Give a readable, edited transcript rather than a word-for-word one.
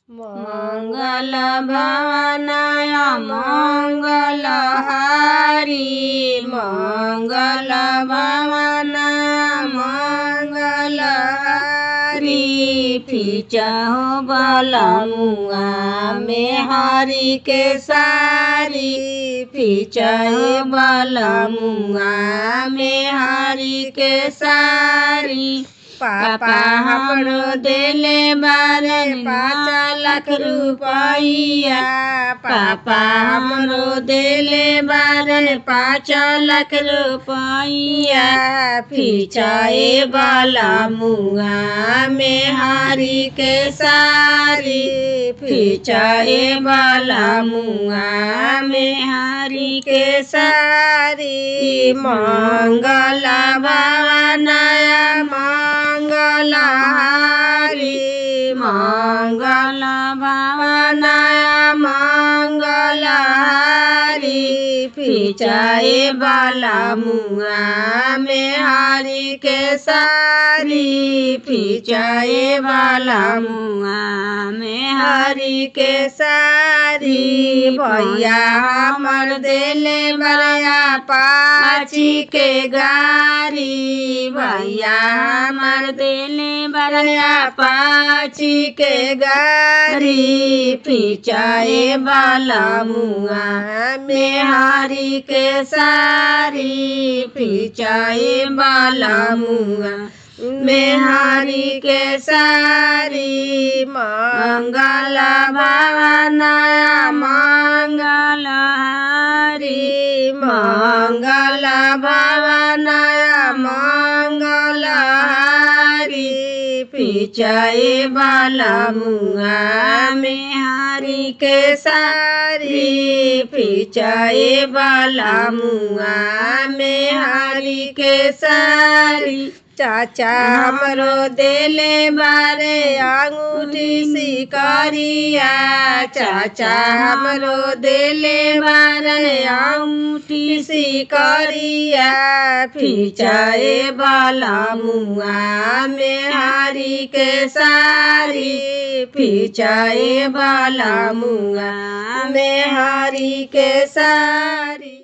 मंगल भवनय मंगल हरि, मंगल भवनय मंगल हरि। फिचहो बलमुआ में हरि के सारी, फिचहो बलमुआ में हरि के सारी। पापा हमरो देले बारे 5 लाख रुपैया, पापा हमरो देले बारे 5 लाख रुपैया। फिचाए वाला मुआ में हरि के सारी, फिचाए वाला मुआ में हरि के सारी। मंगल भवनय मंगल हरि, मंगल भवनय मंगल हरि। फिचाए वाला मुआ में हरि के सारी, फिचाए वाला मुआ में हरि के सारी। भैया हमर देले बड़िया पाछी के गारी, भैया हमर देले बड़िया पाछी के गारी। फिचाए वाला मुआ में हरि के सारी, फिचाए वाला मुआ में हरि के सारी। मंगल भवनय मंगल हरि, मंगल भवनय मंगल हरि। फिचाए वाला मुआ में हरि के सारी, फिचाए वाला मुआ में हरि के सारी। चाचा हमरो देले बारे अंगूठी सिकरिया, चाचा हमरो देले बारे अंगूठी सिकरिया। फिचाए वाला मुआ में हरि के सारी, फिचाए वाला मुआ में हरि के सारी।